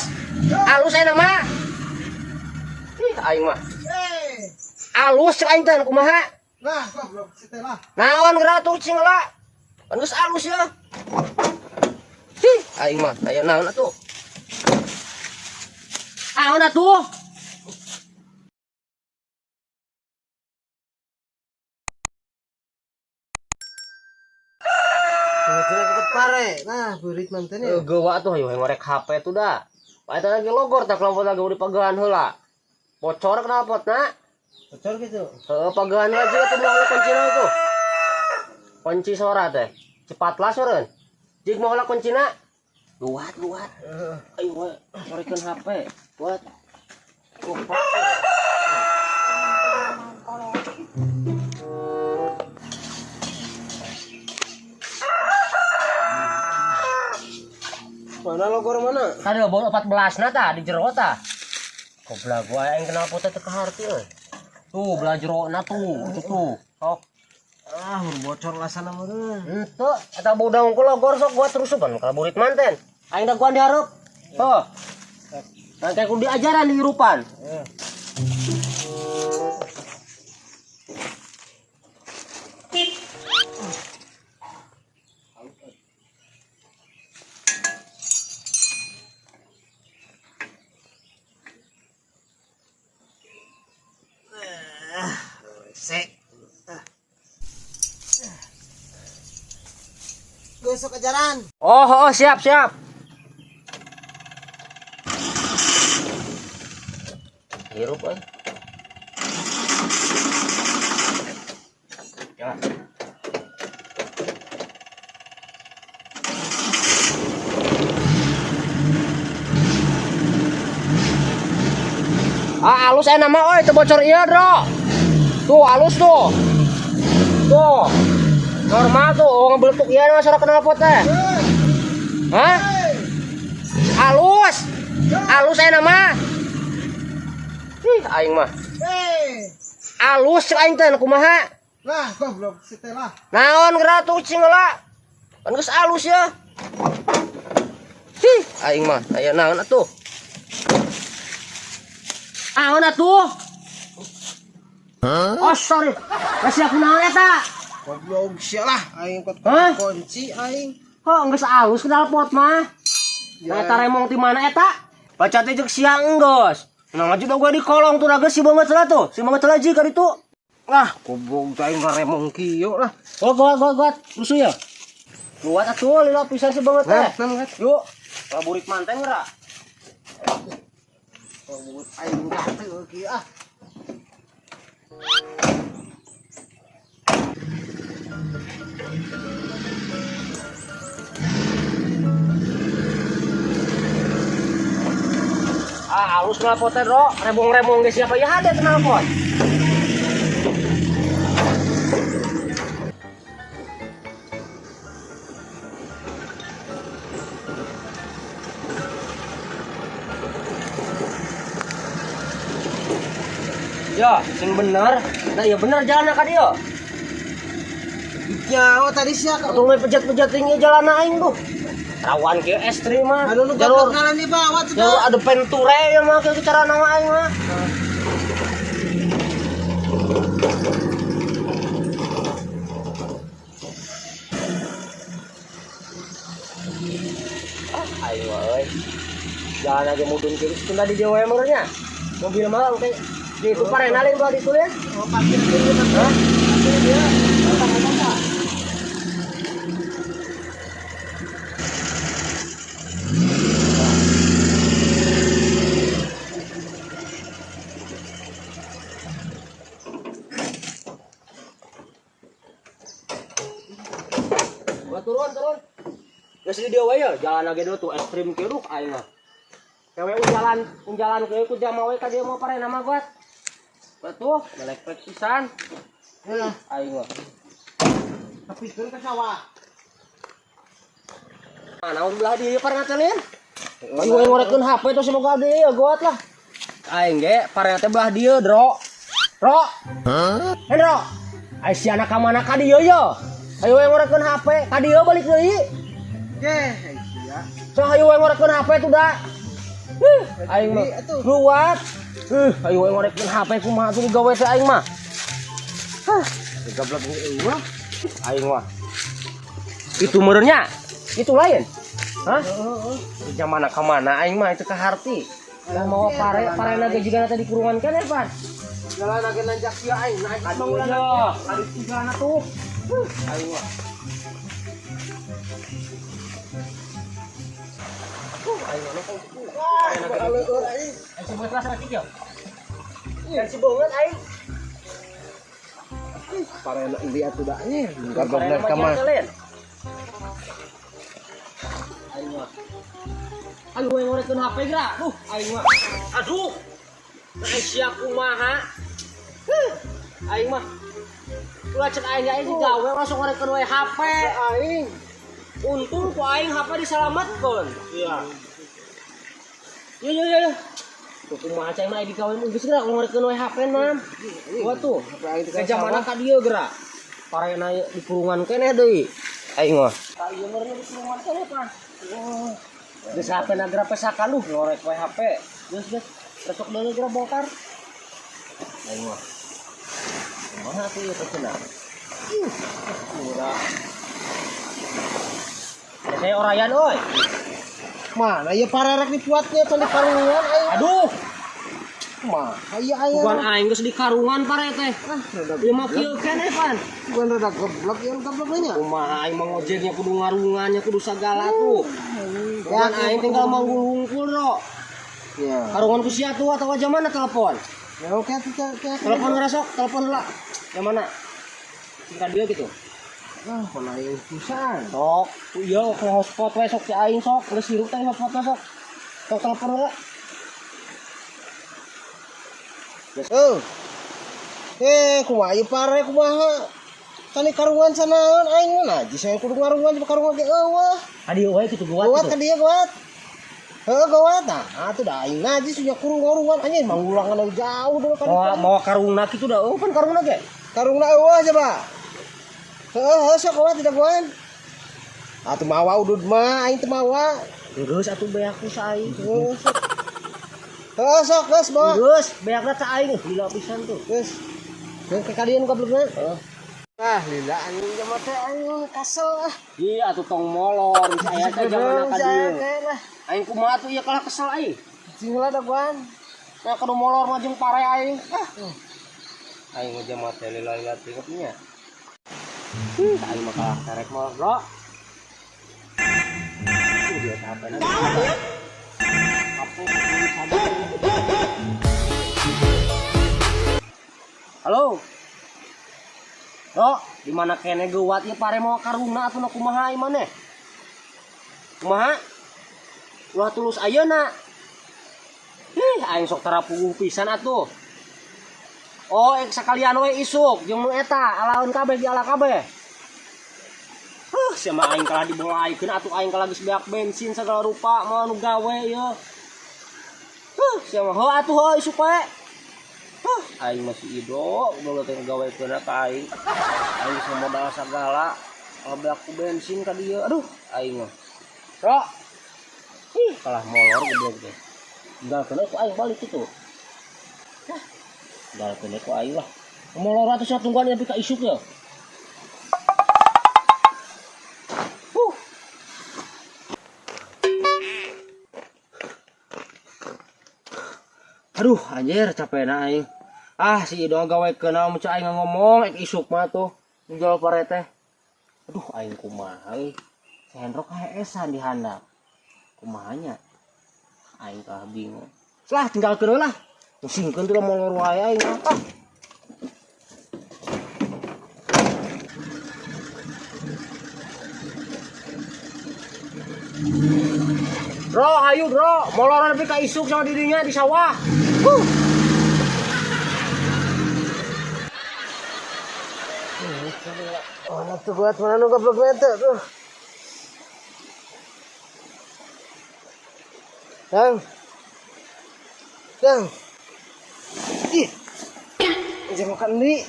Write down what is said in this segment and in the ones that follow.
Alus. Alus aya mah. Ih, aing mah. Alus cek aing teh kumaha? Lah, goblok si teh lah. Naon geura tuh cing lah. Kan geus alus ya. Hi, aing mah aya naon atuh? Naon atuh? Tengah kepet pare. Nah, burit manten ya. Gewa atuh ayo ngorek HP tuh dah. Pak eta lagi logor tak kelompok lagi udah pagehan heula. Bocor knalpotna? Bocor gitu. Heeh, pagehan aja tuh melalui kuncina itu. Kunci suara teh. Cepatlah soreun. Jig mau lah kuncina. Luat, luat. Ayo we, ngorekeun HP. Buat. Lupa. Mana logor mana? Tadi bawa 14 na ta di jero ta. Goblok gua aing knalpot teh teu kaharti euy. Tuh belah jero na tuh, itu tuh. Sok. Ah, bocor lah sana mah. Henteu, eta budang ku logor sok gua terus ban kalau burit manten. Aing da gua dihareup. Heuh. Nanti aku diajaran di hirupan. Eh. Resek. Gosok ajaran. Oh, oh, siap, siap. Hirup, euy. Ya. Ah, alus enak mah euy, teu bocor ieu, Bro. Tuh, alus tuh. Tuh. Normal tuh, oh, ngebeletuk ieu mah suara knalpot teh. Hah? Alus. Alus enak mah. Ih, aing mah. Alus cek aing teh kumaha? Lah, goblok si teh lah. Naon geura tuh cing lah. Kan geus alus ya. Hi, aing mah aya naon atuh? Naon atuh? Oh, sorry. Masih aku naon eta? Goblok sia lah, aing kot Hah? kunci aing. Kok geus alus knalpot mah? Nah, eta remong ti mana eta? Baca teh jeung siang geus. Nah, aja gua di kolong tuh geus si banget lah tuh. Si banget lagi ka ditu. Lah, goblok teh aing ngaremong kieu lah. Oh, gua gua gua rusuh ya. Luat atuh lila pisan si banget teh. Nah, Yuk, laburit manten geura. Goblok aing teh kieu ah. Ah, halus knalpot teh, Bro. Rebong-rebong ge siapa ya ada knalpot. Ya, sing bener. Nah, ya bener jalan ka dieu. Nyawa tadi sia ka. Atuh mah pejat-pejat tinggi jalan aing tuh. Rawan kieu estri mah. Anu nu Jalur goblok ngaran di bawah tuh. jalur ada penture ya mah kieu cara nama aing mah. Ah, aing mah euy. Jalan aja mudun kiri tunda di Jawa emangnya. Mobil mah engke di itu parenalin belah ditu ya. Oh, parkir dulu kan. Hah? Parkir dia. Tangga-tangga. Gua turun, turun. Geus di dieu we ya, jalan lagi dulu tuh ekstrim kieu duh aing mah. Kewe jalan, jalan kieu ku jama we ka dieu mah pare nama gua. Betul, melek pisan. Heh, Aing mah. tapi kan ke sawah. Mana belah dieu pare ngatelin? Ayo we ngorekeun HP tuh semoga deui ya goat lah. Aing ge pare teh belah dieu, Dro. Dro. Hah? Hendro. Ai si anak ka mana ka dieu ye? Ayo we ngorekeun HP, ka dieu balik deui. Ge, ai sia. So ayo we ngorekeun HP tuh da. Aing mah kuat. Ayo aing ngorekeun HP kumaha tuh gawe teh aing mah. Hah, goblok eueuh. Aing mah. Itu meureunnya. Itu lain. Hah? Di mana ka mana aing mah itu kaharti. Lah mau pare parena ge jiga tadi kurungan kan ya, Pan? Jalan lagi nanjak sia aing, naik Aduh, ya. Aduh, tigana tuh. Aing mah. Aing mah Wah, aing. Aing sebut kelas lagi yo. Dan si banget aing. Parena endi atuh da nya. Parena Goblok ka mah. Aing mah. Aduh, aing ngorekeun HP geura. Duh, aing mah. Aduh. Nah, sia kumaha? Huh, aing mah. Ulah cek aing aing digawe langsung ngorekeun we HP. Aing. Untung ku aing HP diselametkeun. Iya. Yo yo yo. Tuh kumaha cai mah digawe mun geus geura ngorekeun we HP nam. Gua tuh. HP aing Ke mana ka dieu geura. Parena di kurungan keneh deui. Aing mah. Ka ieu meureun di kurungan keneh pan. Wah. Geus HP na geura pesakaluh ngorek we HP. Geus geus resok deui geura bongkar. Aing mah. Kumaha tuh ieu teh cenah? Murah. Saya orayan oi. Mana ieu parerek dipuatnya tadi karungan aing. Aduh, Mah, aya aya. bukan aing geus di karungan pare teh. Ah, rada Ieu mah kieu keneh pan. bukan rada goblok ieu goblok nya. Kumaha aing mah ngojeknya kudu ngarungannya kudu sagala tuh. Bukan aing tinggal manggul hungkul ro. Ya. Karungan ku sia tuh atau aja mana telepon? Ya oke tuh kayak Telepon ngerasok, telepon lah. Yang mana? Singkat dia gitu. Ah, mana aing pisan. Sok, iya ke hotspot we sok si aing sok, geus hirup teh hotspotna sok. Sok telepon heula. Oh. Eh, kumaha ieu pare kumaha? Tani karungan sanaon aing mah najis aing kudu ngarungan coba karungan ge eueuh. Adi wae kitu geuwat Gawat gitu. ka dieu gawat. Heuh gawat nah, atuh da aing najis nya kudu ngarungan anjing manggulangan dari jauh dulu kan. Mawa mawa karungna kitu da, oh pan karungna ge. Karungna eueuh coba. Heuh, heuh sok gawat tidak gawat. Atuh mawa udud mah aing teu mawa. Geus atuh beak ku sa aing. Heuh, sok. Heuh sok geus bawa. Geus, beakna ca aing lila pisan tuh. Geus. Geus ke kadieu goblokna. Heeh. Ah, lila anjing jelema teh aing kesel ah. Iya atuh tong molor, bisa aya teh jamana ka dieu. Aing kumaha tuh ieu kalah kesel aing. Cing lah daguan. Nah kudu molor mah jeung pare aing. Ah. Aing mah jelema teh lila-lila tingkat nya. Aing mah kalah terek mah, Bro. Tuh dia HP-na. Kapok sadar. Halo. Bro, di mana kene geuwat ieu pare mawa karungna atuh na kumaha ieu maneh? Kumaha? Ulah tulus ayeuna. Ih, aing sok tarapuguh pisan atuh. Oh, ek sakalian we isuk jeung nu eta alaeun kabeh di ala kabeh. Huh, sia mah aing kalah dibolaikeun atuh aing kalah geus beak bensin sagala rupa moal nu gawe ieu. Huh, sia mah heuh atuh heuh isuk we. Huh, aing masih ido, goblok teh gawekeun ka aing. Aing geus modal sagala, kalau beak ku bensin ka dieu. Aduh, aing mah. Bro. Ih, kalah molor goblok teh. Tinggalkeun ku aing balik kitu. Hah. Tinggalkeun ku aing lah. Molor atuh sia tungguan nepi ka isuk ya. Huh. Aduh, anjir capek na aing. Ah, si Ido gawekeun naon mun aing ngomong ek isuk mah tuh. Jual pare teh. Aduh, aing kumaha euy. Si Hendro kaheesan di handap. Kumaha nya? Aing kalah bingung. Lah tinggalkeun lah. Pusingkeun tuh lah molor wae aing mah. Ah. Bro, ayo bro, molor nepi ka isuk sama dirinya di sawah. Huh. Oh, tuh buat mana nu goblok teh tuh. Dang. Dang. Ih. Jangan makan nih.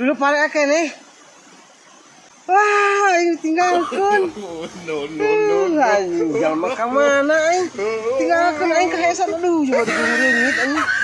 Dulu pare akeh nih. Wah, ini tinggalkan. No, no, no, no. Anjing, jelema ka mana aing? Tinggalkan. Bejakeun aing kahesan, aduh, coba diburu reungit anjing.